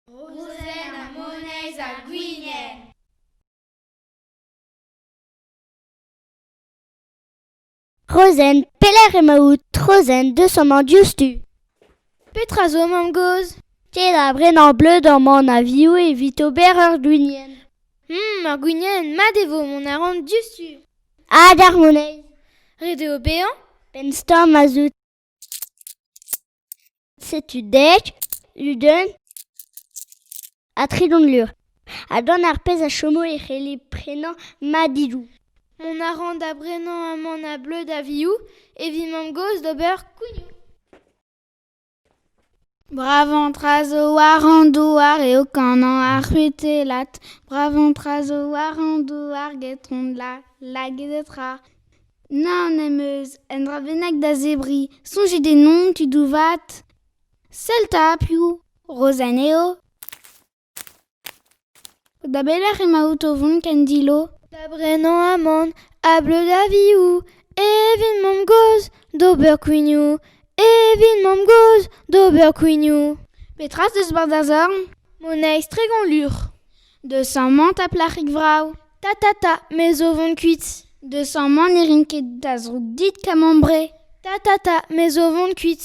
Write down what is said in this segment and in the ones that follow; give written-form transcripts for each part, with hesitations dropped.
Rozenn ha moneiz ha gwinienn. Rozenn, pelec'h emaout? Rozenn, deus amañ diouzhtu. Petra zo, mamm-gozh? Te da brenañ bleud amañ a vioù evit ober ur gwinienn. Ur gwinienn, mat e vo, mont a ran diouzhtu. Ha d'ar moneiz. Ret eo bezañ? Penn-stamm a zo. Setu dek, 20 ha 30 lur. Ha gant ar pezh a chomo e c'helli prenañ madigoù. Mont a ran da brenañ amann ha bleud a vioù evit mamm-gozh d'ober kouignoù. Bravañ tra zo war an douar eo kanañ ar c'hwitellat. Bravañ tra zo war an douar get hon la laget tra. Nann em eus un dra bennak da zebriñ. Soñjit ennon tudoù vat. Sell 'ta piv, Rozenn eo. Da belec'h emaout o vont ken dillo? Da brenañ amann ha bleud a vioù evit mamm-gozh d'ober kouignoù. Evit mamm-gozh d'ober kouignoù. Petra 'z eus war da zorn? Moneiz 30 lur. Deus amañ 'ta plac'hig vrav. Ta ta ta, me zo vont kuit. Deus amañ ne rin ket da zroug dit kamambre. Ta ta ta, me zo vont kuit.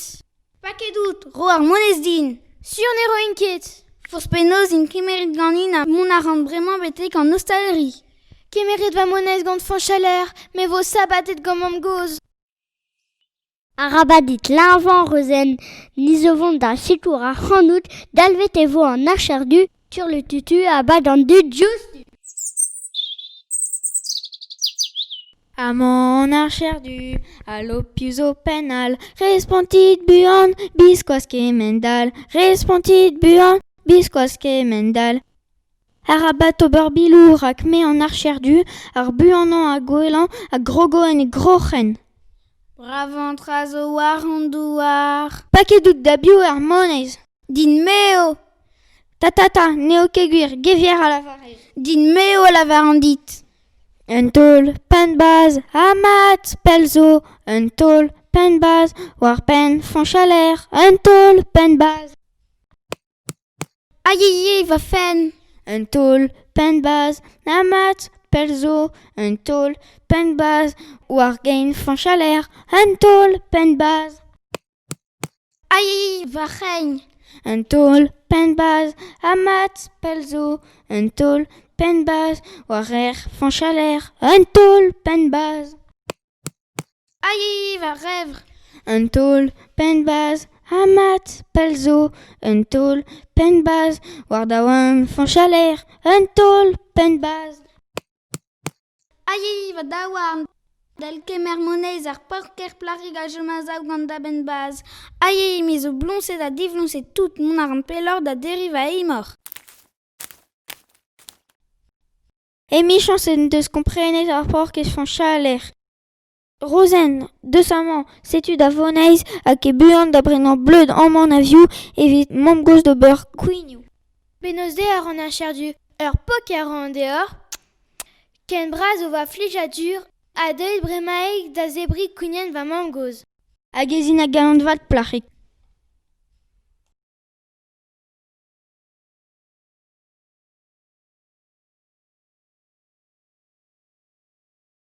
Paket out, ro ar moneiz din. Sur ne roin ket. Forzh penaos int kemeret ganin ha mont a ran bremañ betek an ostaleri. Kemeret va moneiz gant Fañch Aller, me vo sabatet gant mamm-gozh. Arabat dit leñvañ, Rozenn. Ni zo vont da sikour ac'hanout, galvet e vo an archer du, turlututu ha bag an dud diouzhtu. Amañ an archer du, alo piv zo penn all? Respontit buan, biskoazh kemend-all. Respontit buan, biskoazh kemend-all. Arabat ober biloù rak me an archer du, ar buanañ ha gwellañ a grogo en e groc'hen. Bravañ tra zo war an douar. Paket out da biv er moneiz? Din-me eo. Ta ta ta, n'eo ket gwir, gevier a lavarez. Din-me eo a lavaran dit. Un taol penn-bazh ha mat pell zo, un taol penn-bazh war penn Fañch Aller, un taol penn-bazh. Aïe aïe va fenn. Un taol penn-bazh ha mat pell zo, un taol penn-bazh war gein Fañch Aller, un taol penn-bazh. Aïe va c'hein. Un taol penn-bazh ha mat pell zo, un taol penn-bazh war erc'h Fañch Aller, un taol penn-bazh. Aïe va revr. Un taol penn-bazh ha mat pell zo, un taol penn-bazh war daouarn Fañch Aller, un taol penn-bazh. Aïe va daouarn. Dal kemer moneiz ar paourkaezh plac'hig a chom a-sav gant da benn-bazh. Aïe, me zo bloñset ha divloñset tout, mont a ran pelloc'h da derriñ va imor. Emichañs en deus komprenet ar paourkaezh Fañch Aller. Rozenn, deus amañ, setu da voneiz hag eo buan da brenañ bleud amann a vioù evit mamm-gozh d'ober kouignoù. Penaos eo ar an archer du? Ur pok a ran deoc'h. Ken bras eo va flijadur ha deuit bremaik da zebriñ kouignenn va mamm-gozh. Hag ez in a galon vat, plac'hig.